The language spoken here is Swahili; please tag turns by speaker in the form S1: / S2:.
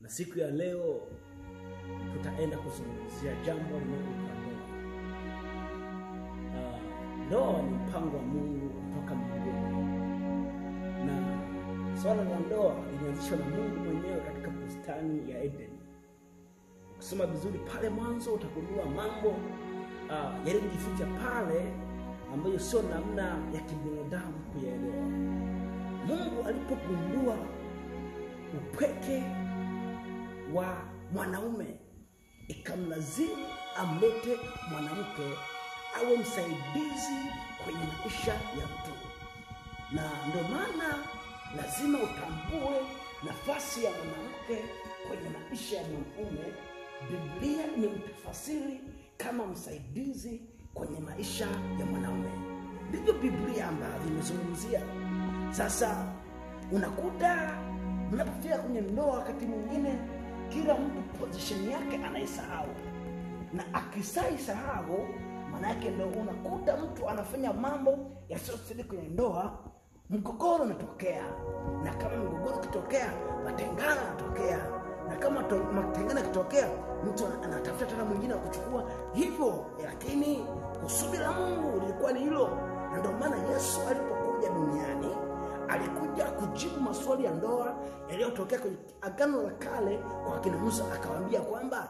S1: Na siku ya leo tutaenda kuzungumzia jambo linaloitwa ndoa. Ndoa ni mpango wa Mungu kutoka mbinguni, na swala la ndoa lilianzishwa na Mungu mwenyewe katika bustani ya Eden. Ukisoma vizuri pale mwanzo utagundua mambo yaliyojificha pale ambayo sio namna ya kibinadamu kuyaelewa. Mungu alipogundua upweke wa mwanaume, ikamlazimu amlete mwanamke awe msaidizi kwenye maisha ya mtu. Na ndio maana lazima utambue nafasi ya mwanamke kwenye maisha ya mwanaume. Biblia imemtafasiri kama msaidizi kwenye maisha ya mwanaume. Ndivyo Biblia ambavyo imezungumzia. Sasa unakuta mnapofika kwenye ndoa, wakati mwingine kila mtu position yake anaisahau, na akisaisahau maana yake ndio unakuta mtu anafanya mambo yasiyostahili kwenye ndoa, mgogoro unatokea. Na kama mgogoro ukitokea, matengano yanatokea, na kama matengano yakitokea, mtu anatafuta tena mwingine wa kuchukua hivyo. Lakini kusudi la Mungu lilikuwa ni hilo, na ndio maana Yesu alipokuja duniani alikuja kujibu maswali ya ndoa yaliyotokea kwenye Agano la Kale kwa kina Musa. Akawaambia kwamba